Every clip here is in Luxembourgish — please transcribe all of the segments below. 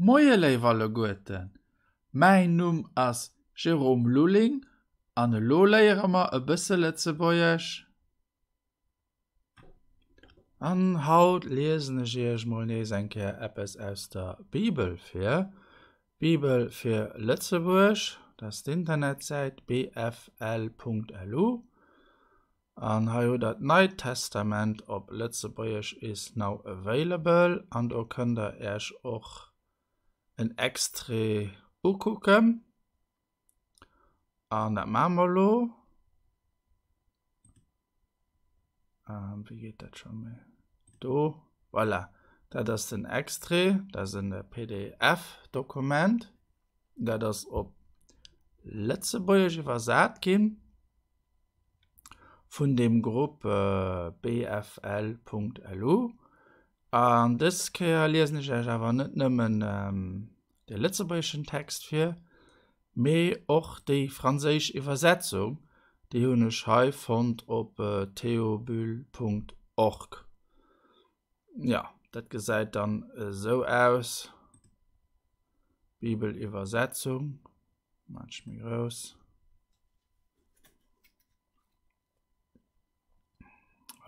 Moie léif alleguerten, mäin Numm ass Jérôme Lulling an elo léiere mer e bësse Lëtzebuergesch. An haut liesen ech iech mol nees eng Kéier eppes aus der Bibel vir. Bibel fir Lëtzebuerg, dat ass d'Internetsäit bfl.lu. An hei hutt der d'Neit Testament op Lëtzebuergesch is now available an do kënnt der Äerch och en Extrait ukucken. An dat maache mer elo. Wéi geet dat scho méi? Do, voilà, dat ass den Extrait, dat ass en PDF-Dokument. Dat ass op Lëtzebuergesch iwwersat ginn vun dem Grupp bfl.lu. An dës Kéier liesen ech Iech awer net nëmmen de lëtzebuergeschen Text vir, mee och déi franséisch Iwwersetzung, déi hunn ech hei fonnt op theobüll.org. Jo, dat gesäit dann esou aus. Bibeliwwersetzung, maan ech méi grouss.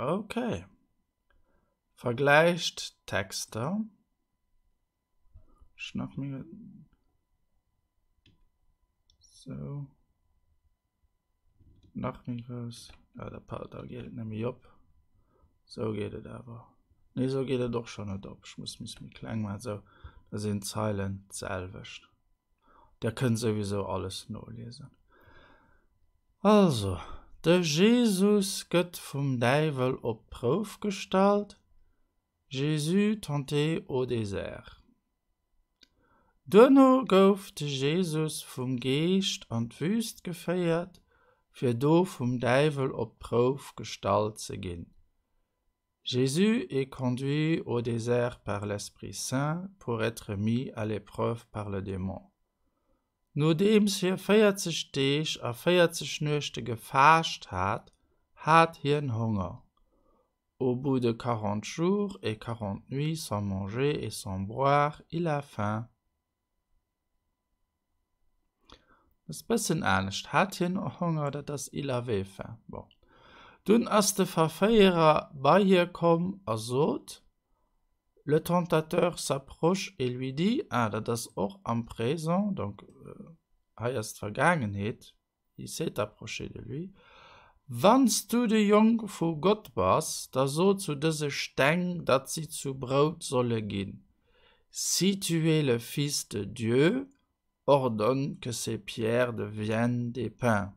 Okay. Vergläicht d'Texter. Ech nach méi. Sou. Nach méi grouss. Ja, da, da geet et net méi op. Sou geet et awer. Nee, sou geet et och schonn net op. Ech muss mis méi kleng maachen. Sou, da sinn d'Zeilen d'selwecht. Der kënnt souwisou alles noliesen. Also, de Jesus gëtt vum Däiwel op d'Prouf gestallt, Jésus tenté au désert. Duerno gouf de Jesus vum Geescht an d'Wüüst geféiert, fir do vum Däiwel op d'Prouf gestallt ze ginn. Jésus est conduit au désert par l'Esprit Saint pour être mis à l'épreuve par le démon. Nodeems hie 40 Deeg a 40 Nuechte gefaascht hat, hat hien Honger. Au bout de 40 jours et 40 nuits sans manger et sans boire, il a faim. Dat ass bëssen anescht. Hat hien Honger, dat ass il avait faim. Bon. Dunn ass de Verféierer bei hie komm a sot, Le tentateur s'approche et lui dit, ah, dat ass och am Présent, donc hei ass d'Vergaangenheet, Il s'est approché de lui, Wann s du de Jong vu Gott bass, da so zu dëse Steng, datt si zu Brout solle ginn. Si tu es le Fils de Dieu, ordonne que ces pierres deviennent des pains.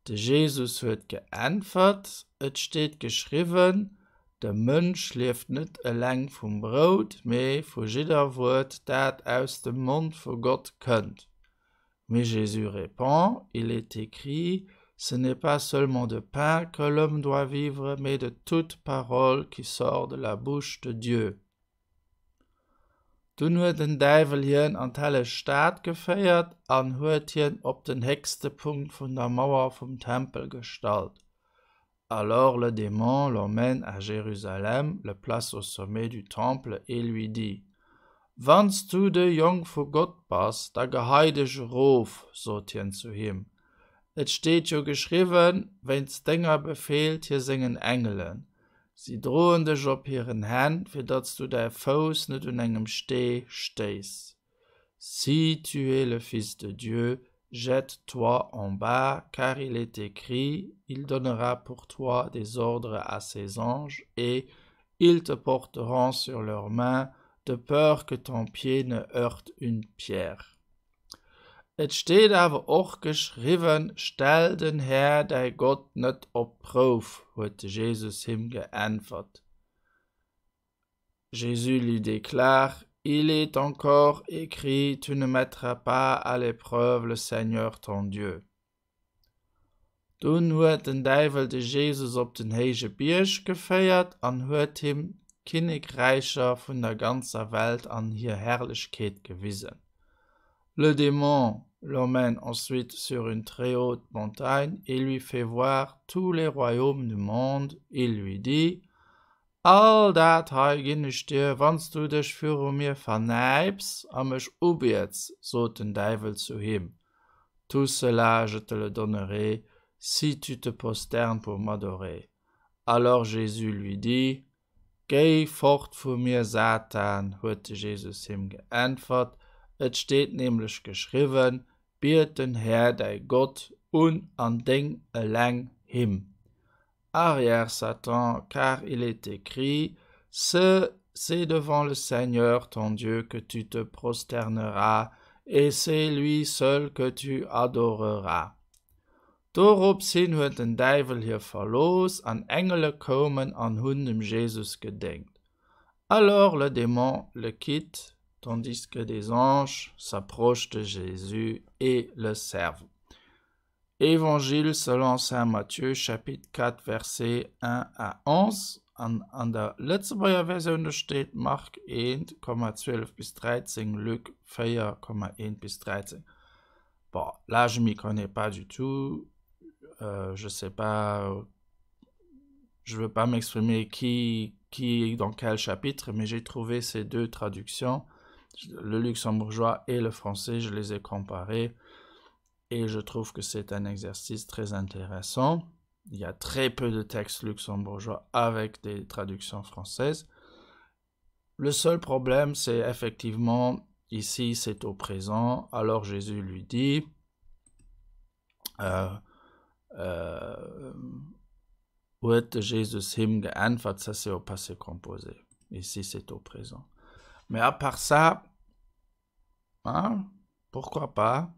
De Jesus huet geäntwert, Et steet geschriwwen, De Mënsch lieft net eleng vum Brout, mee vu jidder Wuert, dat aus dem Mond vu Gott kënnt. Mais Jésus répond, Il est écrit, Ce n'est pas seulement de pain que l'homme doit vivre, mais de toute parole qui sort de la bouche de Dieu. Dunn huet den Däiwel hien an d'helleg Stad geféiert an huet hien op den héchste Punkt vun der Mauer vum Tempel gestallt. Alors le démon l'emmène à Jérusalem, le place au sommet du temple et lui dit, Wann s du de Jong vu Gott bass, da gehei dech erof, sot hien zu him, et steet jo geschriwwen, Wéinst denger befeelt hie sengen Engelen, si droen dech op hiren Hänn, fir datt s du däi Fouss net un engem Stee stéiss. Si tu es le Fils de Dieu, jette-toi en bas, car il est écrit, Il donnera pour toi des ordres à ses anges, et ils te porteront sur leurs mains, de peur que ton pied ne heurte une pierre. Et steet awer och geschriwwen, Stell den Här, däi Gott, net op d'Prouf, huet de Jesus him geäntwert. Jésus lui déclare, Il est encore écrit, Tu ne mettras pas à l'épreuve le Seigneur ton Dieu. Dunn huet den Däiwel de Jesus op den héije Bierg geféiert an huet him d'Kinnekräicher vun der ganzer Welt an hir Herrlechkeet gewisen. Le démon l'emmène ensuite sur une très haute montagne et lui fait voir tous les royaumes du monde. Il lui dit. All dat hei ginn ech dir, wann s du dech viru mir vernäips a mech ubiets, sot den Däiwel zu him. Tout cela, je te le donnerai, si tu te prosternes pour m'adorer. Alors Jésus lui dit, Géi fort vu mir, Satan, huet de Jesus him geäntwert, et steet nämlech geschriwwen, Biet den Här, däi Gott, un an déng eleng him. Arrière Satan, car il est écrit, Ce c'est devant le Seigneur ton Dieu que tu te prosterneras, et c'est lui seul que tu adoreras. Dorops hin huet den Däiwel hie verlooss, an Engele koumen an hunn dem Jesus gedéngt. Alors le démon le quitte, tandis que des anges s'approchent de Jésus et le servent. Évangile selon saint Matthieu, chapitre 4, versets 1 à 11, an an der Lëtzebuerger Versioun do steet Marc 1, 12 bis 13, Luc 4, 1 bis 13. Bon, là je m'y connais pas du tout, euh, je sais pas, je veux pas m'exprimer qui, qui est dans quel chapitre, mais j'ai trouvé ces deux traductions, le luxembourgeois et le français, je les ai comparés et je trouve que c'est un exercice très intéressant. Il y a très peu de textes luxembourgeois avec des traductions françaises. Le seul problème, c'est effectivement, ici, c'est au présent. Alors Jésus lui dit, euh, euh, huet de Jesus him geäntwert, ça c'est au passé composé. Ici, c'est au présent. Mais à part ça, hein, pourquoi pas?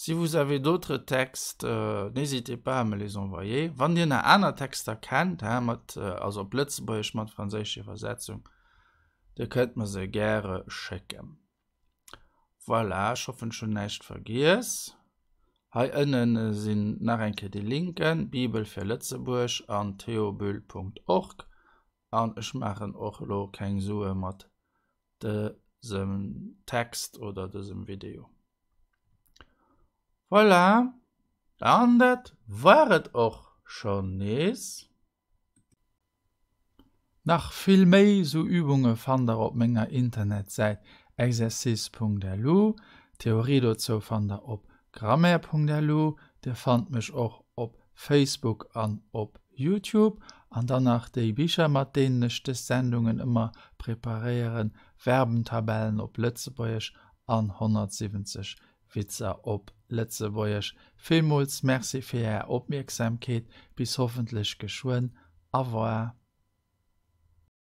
Si vous avez d'autres textes, euh, n'hésitez pas à me les envoyer. Wann Dir nach aner Texter kennt, hein, mat, äh, also op Lëtzebuergesch mat franséischer Iwwersetzung, Dir kënnt mer se gäre schécken. Voilà, ech hoffen, ech hunn näischt vergiess. Hei ënnen sinn nach eng Kéier déi Linken, Bibel fir Lëtzebuerg an theobüll.org. An ech maachen och elo keng Sue mat dësem Text oder dësem Video. Voilà, an dat war et och schonn nees. Nach vill méi sou Übunge fannt der op menger Internetsäit exercice.lu. D'Theorie dozou fannt der op grammaire.lu. Dir fannt mech och op Facebook an op Youtube. An dann nach déi Bicher mat deenen ech dës Sendungen ëmmer preparéieren, Verbentabellen op Lëtzebuergesch an 170 Witzer op Lëtzebuergesch. Villmools Merci fir Är Opmierksamkeet, bis hoffentlech geschwënn. Au revoir.